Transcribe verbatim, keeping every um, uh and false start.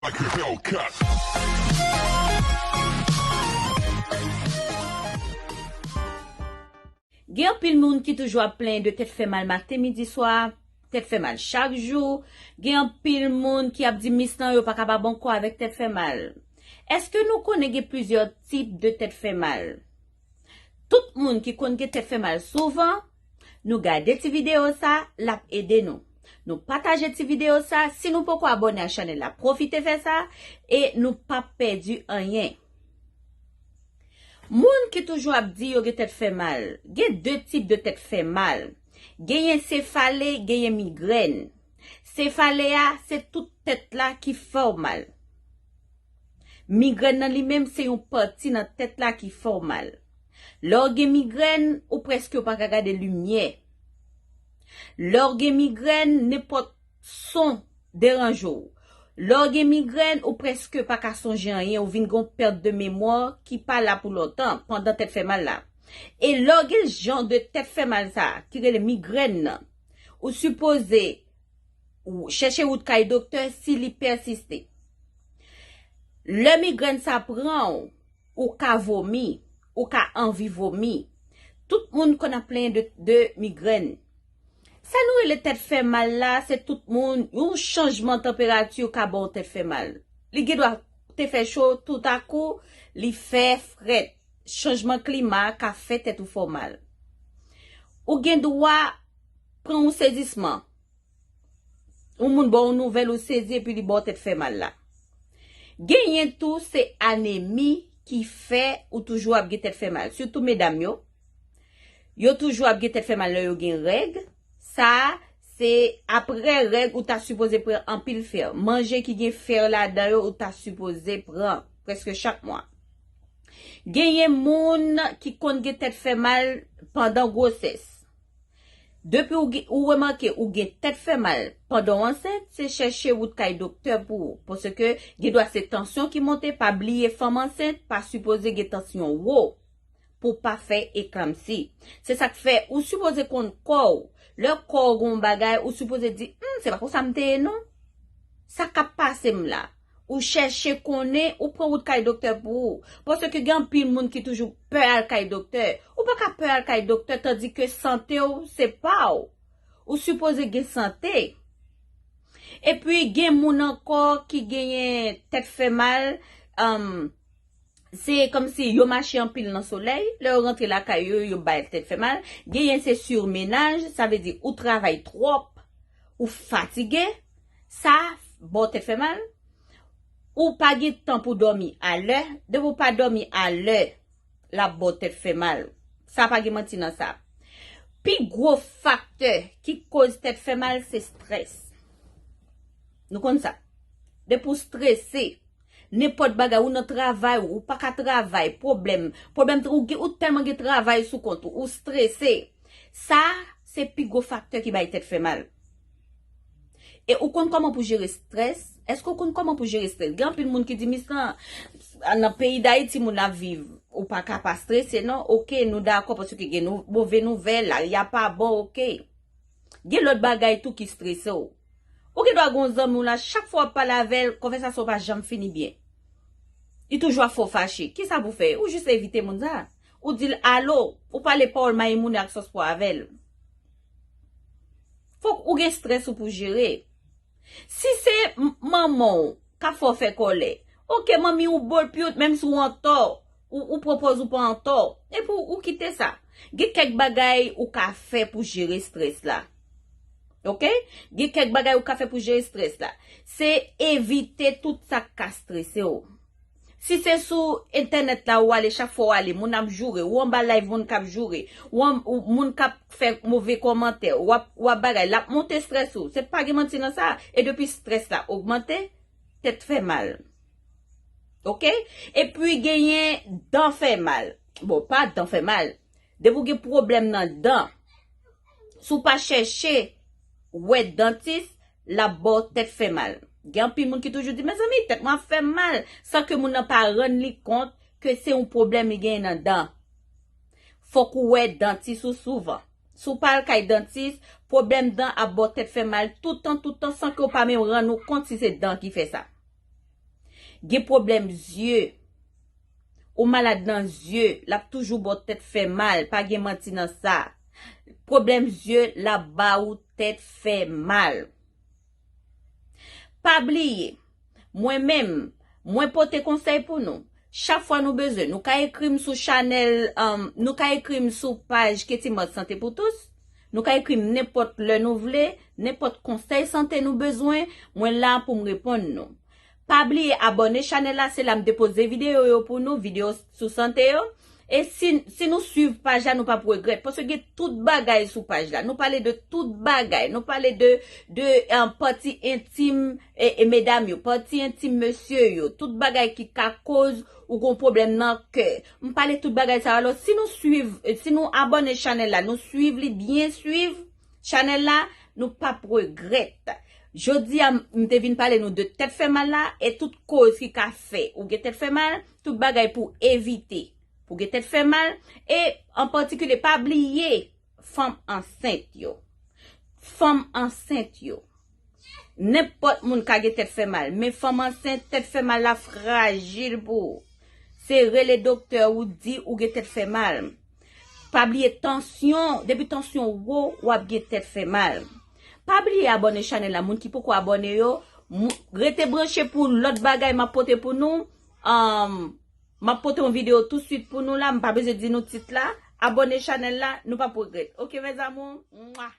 Like a Hellcat. Gen anpil moun ki toujou ap plenyen de tèt fè mal maten, midi, swa, tèt fè mal chak jou. Gen anpil moun ki ap di mis nan yo pa kapab ankò avèk tèt fè mal. Èske nou konnen gen plizyè tip de tèt fè mal? Tout moun ki konn gen tèt fè mal souvan, nou gade ti videyo sa, l ap ede nou. Nou pataje ti videyo sa, si nou poko abòne a chanèl la, pwofite fè sa, e nou p ap pèdi anyen. Moun ki toujou ap di yo gen tèt fè mal, gen de tip de tèt fè mal. Genyen sefale, genyen migrèn. Sefale a, se tout tèt la ki fè w mal. Migrèn nan li menm se yon pati nan tèt la ki fè w mal. Lè w gen migrèn, ou prèske pa ka gade limyè. Lè w gen migrèn, nenpòt son deranje w. Lè w gen migrèn, ou prèske pa ka sonje anyen, ou vin gen yon pèt de memwa ki pa la pou lontan pandan tèt fè mal la. E lè w gen jan de tèt fè mal sa a, ki rele migrèn nan, ou sipoze ou chèche wout kay doktè si li pèsiste. Lè migrèn sa pran w, ou ka vomi, ou ka anvi vomi. Tout moun konn ap plenyen de, de migrèn. Sa nou rele tèt fè mal la, se tout moun, yon chanjman tanperati ka ba w tèt fè mal. Li gen dwa te fè cho, toutakou, li fè frèt. Chanjman klima ka fè tèt ou fè w mal. Ou gen dwa pran yon sezisman. Yon moun ba w yon nouvèl, ou sezi epi li ba w tèt fè mal la. Genyen tou, se anemi ki fè ou toujou ap gen tèt fè mal. Sitou medam yo. Yo toujou ap gen tèt fè mal lè yo gen règ. Sa a, se apre règ ou ta sipoze pran anpil fè. Manje ki gen fè ladan yo, ou ta sipoze pran prèske chak mwa. Genyen moun ki konn gen tèt fè mal pandan gwosès. Depi ou, gen- ou remake ou gen tèt fè mal pandan w ansent, se chèche wout kay doktè pou ou. Paske gen dwa se tansyon ki monte, pa bliye fanm ansent pa sipoze gen tansyon wo pou pa fè eklanmsi. Se sa k fè ou sipoze konn kò w. Lè kò w gen yon bagay, ou sipoze di, hmm, se pa konsa m te ye non. Sa k ap pase m la? Ou chèche konnen, ou pran wout kay doktè pou ou. Paske gen anpil moun ki toujou pè al kay doktè. Ou pa ka pè al kay doktè tandike sante w se pa w. Ou sipoze gen sante. Epi gen moun ankò ki genyen tèt fè mal, um, se kòmsi yo mache anpil nan solèy, lè yo rantre lakay yo, yo bay tèt fè mal. Genyen se sirmenaj, sa vle di ou travay twòp, ou fatige, sa ba w tèt fè mal. Ou pa gen tan pou dòmi alè, depi w pa dòmi alè, l ap ba w tèt fè mal. Sa pa gen manti nan sa. Pi gwo faktè ki koz tèt fè mal se strès. Nou konn sa. Depi w strese, nenpòt bagay, ou nan travay, ou pa ka travay, pwoblèm, pwoblèm, ou, gen- ou tèlman gen travay sou kont ou, ou strese. Sa, se pi gwo faktè ki bay tèt fè mal. E ou konn kòman pou jere strès? Èske ou konn kòman pou jere strès? Gen anpil moun ki di, Miss lan, nan peyi Dayiti, moun ap viv. Ou pa ka pa strese, non? Oke, nou dakò, paske gen nou, move nouvèl, lari a pa bon, oke. Gen lòt bagay tou ki strese w. Ou gen dwa gen yon zanmi w la, chak fwa w ap pale avè l, konvèsasyon w pa janm fini byen. Li toujou ap fè w fache. Kisa pou w fè? Ou jis evite moun sa. Ou di l alo, ou pale pawòl mayimoun ak sòs pwa avè l. Fòk ou gen strès ou pou jere. Si se m- manman w k ap fè w fè kòlè, oke, manmi ou bo l pyot, menm si w antò, ou, ou pran pòz ou pa antò, epi w, ou kite sa. Gen kèk bagay ou ka fè pou jere strès la. Oke? Gen kèk bagay ou ka fè pou jere strès la. Se evite tout sa k ka strese w. Si se sou entènèt la ou ale, chak fwa w ale, moun ap joure, ou anba live moun k ap joure, ou an- ou- moun k ap fè move kòmantè, w ap, w ap bagay, l ap monte strès ou. Se pa gen manti nan sa. E depi strès la ogmante, tèt fè mal. Oke? Epi genyen dan fè mal. Bon, pa dan fè mal. Depi w gen pwoblèm nan dan, si w pa chèche wè dantis, l ap ba w tèt fè mal. Gen anpil moun ki toujou di, mezanmi, tèt mwen ap fè m mal, san ke moun nan pa rann li kont ke se yon pwoblèm li genyen nan dan. Fòk ou wè dantis ou souvan. Si w pa al kay dantis, pwoblèm dan ap ba w tèt fè mal toutan, toutan, san ke w pa menm rann ou kont si se dan ki fè sa. Gen pwoblèm zye. Ou malad nan zye, l ap toujou ba w tèt fè mal, pa gen manti nan sa. Pwoblèm zye, l ap ba ou tèt fè mal. Pa bliye, mwen menm, mwen pote konsèy pou nou. Chak fwa nou bezwen, nou ka ekri m sou chanèl, um, nou ka ekri m sou paj Ketty Marthe Santé pour tous. Nou ka ekri m nenpòt lè nou vle, nenpòt konsèy sante nou bezwen, mwen la pou m reponn nou. Pa bliye abòne chanèl la, se la m depoze videyo yo pou nou, videyo sou sante yo. E si, si nou swiv paj la, nou p ap regrèt, paske gen tout bagay sou paj la. Nou pale de tout bagay. Nou pale de, de, eh, pati entim, e, e medam yo, pati entim mesye yo, tout bagay ki ka koz ou gon pwoblèm nan kè. M pale tout bagay sa yo. Alò, si nou swiv, si nou abòne chanèl la, nou swiv li byen swiv, chanèl la, nou p ap regrèt. Jodi a, m te vin pale nou de tèt fè mal la, e tout koz ki ka fè ou gen tèt fè mal, tout bagay pou evite pou gen tèt fè mal, e an patikilye, pa bliye fanm ansent yo. Fanm ansent yo. Nenpòt moun ka gen tèt fè mal, men fanm ansent, tèt fè mal la frajil pou ou. Se rele doktè ou di ou gen tèt fè mal. Pa bliye tansyon, depi tansyon wo, w ap gen tèt fè mal. Pa bliye abòne chanèl la, moun ki poko abòne yo, mou- rete branche pou lòt bagay m ap pote pou nou. Um, m ap pote yon videyo tousuit pou nou la, m pa bezwen di nou tit la. Abòne chanèl la, nou p ap regrèt. Oke, mes amours. Mwa.